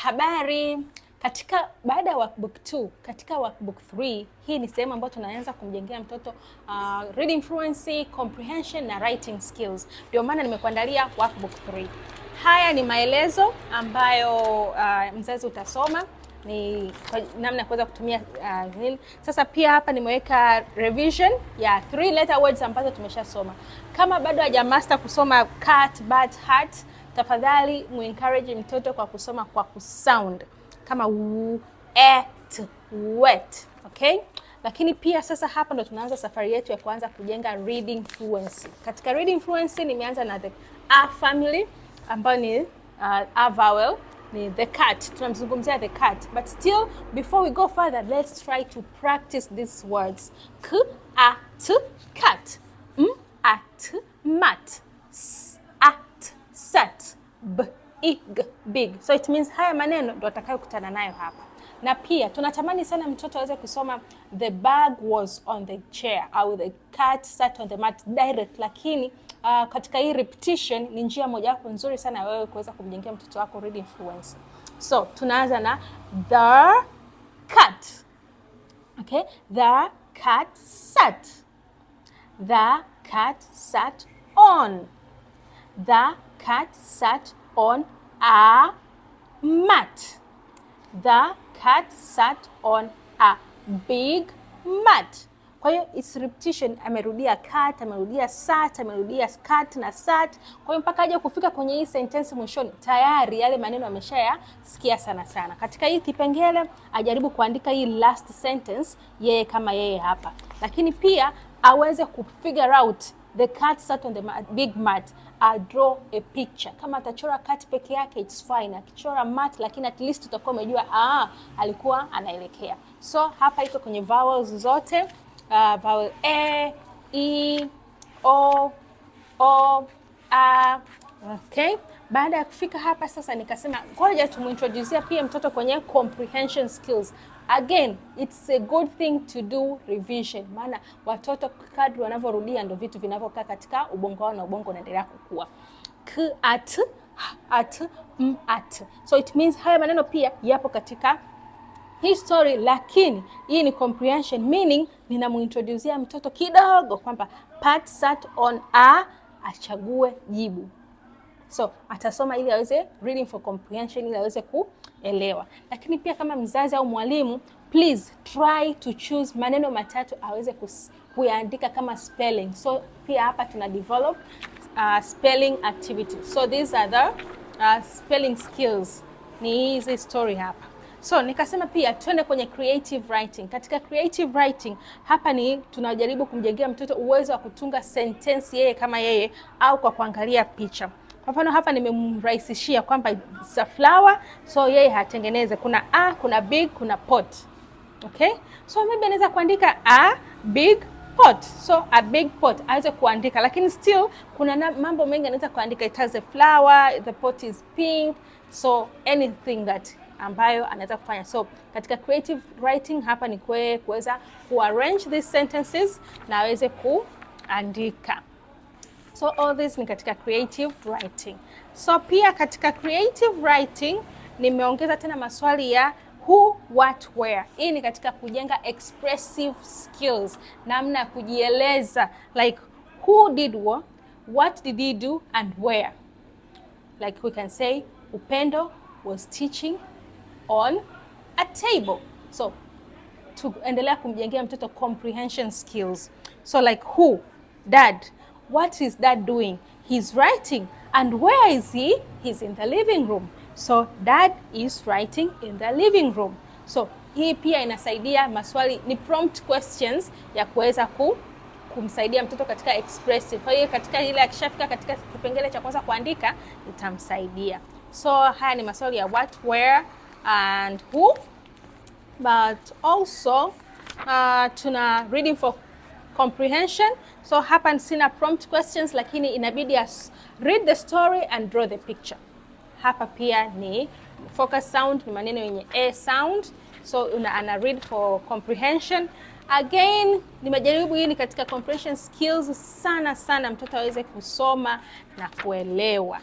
Habari. Katika baada ya workbook 2, katika workbook 3, hii ni sehemu ambayo tunaanza kumjengea mtoto reading fluency, comprehension na writing skills. Ndio maana nimekuandalia workbook 3. Haya ni maelezo ambayo mzazi utasoma ni kwa namna ya kuweza kutumia nini. Sasa pia hapa nimeweka revision ya three letter words ambazo tumeshasoma. Kama bado hajamaster kusoma cat, bat, hat, tafadhali muencourage mtoto kwa kusoma kwa kusound kama u, e, t, wet. Okay? Lakini pia sasa hapa ndo tunaanza safari yetu ya kuanza kujenga reading fluency. Katika reading fluency nimeanza na the A family ambayo ni A vowel ni the cat. Tunamzungumzia the cat. But still, before we go further, let's try to practice these words. K a t, cat. M a t, mat. S a t, sat. B i g, big. So it means haya maneno ndo atakayokutana nayo hapa. Na pia tunatamani sana mtoto aweze kusoma "The bag was on the chair" au "The cat sat on the mat" direct, lakini katika hii repetition ni njia mojawapo nzuri sana ya wewe kuweza kumjengea mtoto wako reading fluency. So tunaanza na the cat. Okay, the cat sat. The cat sat on. The cat sat on a mat. The cat sat on a big mat. Kwa hiyo it's repetition, amerudia cat, amerudia sat, amerudia cat na sat. Kwa hiyo mpaka aje kufika kwenye hii sentence mwishoni, tayari yale maneno ameshayasikia sana sana. Katika hii kipengele ajaribu kuandika hii last sentence yeye kama yeye hapa, lakini pia aweze kufigure out "The cat sat on the big mat", I draw a picture. Kama atachora cat peke yake, it's fine. Akichora mat, lakini at least utakuwa umejua alikuwa anaelekea. So hapa iko kwenye vowels zote, vowel a, e, o, o, a. Okay. Baada ya kufika hapa sasa, nikasema ngoja tumuintroduce pia mtoto kwenye comprehension skills. Again, it's a good thing to do revision, maana watoto kadri wanavyorudia ndo vitu vinavyokaa katika ubongo wao na ubongo unaendelea kukua. K at h at m at. So it means haya maneno pia yapo katika hii story, lakini hii ni comprehension, meaning ninamuintroducea mtoto kidogo kwamba "Pat sat on a", achague jibu. So atasoma ili aweze reading for comprehension, ili aweze kuelewa. Lakini pia kama mzazi au mwalimu, please try to choose maneno matatu aweze kuyaandika kama spelling. So pia hapa tuna develop spelling activity. So these are the spelling skills, ni hizi story hapa. So nikasema pia twende kwenye creative writing. Katika creative writing hapa ni tunajaribu kumjengea mtoto uwezo wa kutunga sentensi yeye kama yeye au kwa kuangalia picha. Kwa mfano hapa nimemrahisishia kwamba it's a flower, so yeye hatengeneze. Kuna a, kuna big, kuna pot. Okay? So maybe anaweza kuandika "a big pot". So "a big pot" aweze kuandika, lakini still kuna mambo mengi anaweza kuandika. It has a flower, the pot is pink, so anything that ambayo anaweza kufanya. So katika creative writing hapa ni kuweza kuarrange these sentences na aweze kuandika. So all this ni katika creative writing. So pia katika creative writing nimeongeza tena maswali ya who, what, where. Hii ni katika kujenga expressive skills, namna ya kujieleza, like who did what did he do and where. Like we can say "Upendo was teaching on a table". So tuendelea kumjengea mtoto comprehension skills. So like who? Dad. What is Dad doing? He's writing. And where is he? He's in the living room. So "Dad is writing in the living room". So hii pia inasaidia, maswali ni prompt questions ya kuweza kumsaidia mtoto katika expressive. Kwa hiyo katika ile akishafika katika kipengele cha kwanza kuandika, itamsaidia. So haya ni maswali ya what, where and who. But also tuna reading for comprehension. So hapa sina prompt questions, lakini inabidi as read the story and draw the picture. Hapa pia ni focus sound, ni maneno yenye a sound, so ana read for comprehension. Again, nimejaribu, hii ni katika comprehension skills sana sana, mtoto aweze kusoma na kuelewa.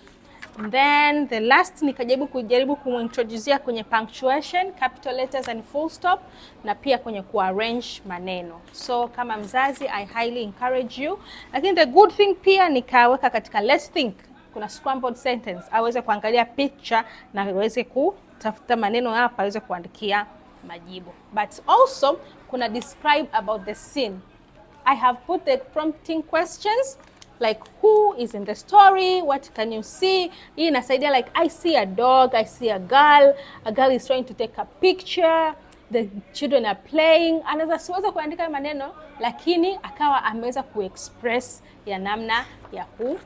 Then the last, nikajaribu kujaribu kumintroducea kwenye punctuation, capital letters and full stop, na pia kwenye kuarrange maneno. So kama mzazi, I highly encourage you. Lakini the good thing pia nikaweka katika Let's Think kuna scrambled sentence, aweze kuangalia picture na aweze kutafuta maneno hapa aweze kuandikia majibu. But also kuna describe about the scene. I have put the prompting questions like who is in the story, what can you see. Hii inasaidia, like I see a dog, I see a girl, a girl is trying to take a picture, the children are playing. Anaweza siweza kuandika maneno, lakini akawa ameweza kuexpress ya namna ya ku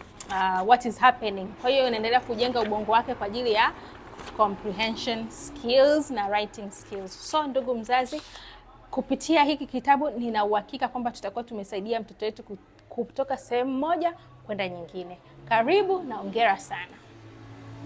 what is happening. Kwa hiyo inaendelea kujenga ubongo wake kwa ajili ya comprehension skills na writing skills. So ndugu mzazi, kupitia hiki kitabu nina uhakika kwamba tutakuwa tumesaidia mtoto wetu kutoka sehemu moja kwenda nyingine. Karibu na hongera sana.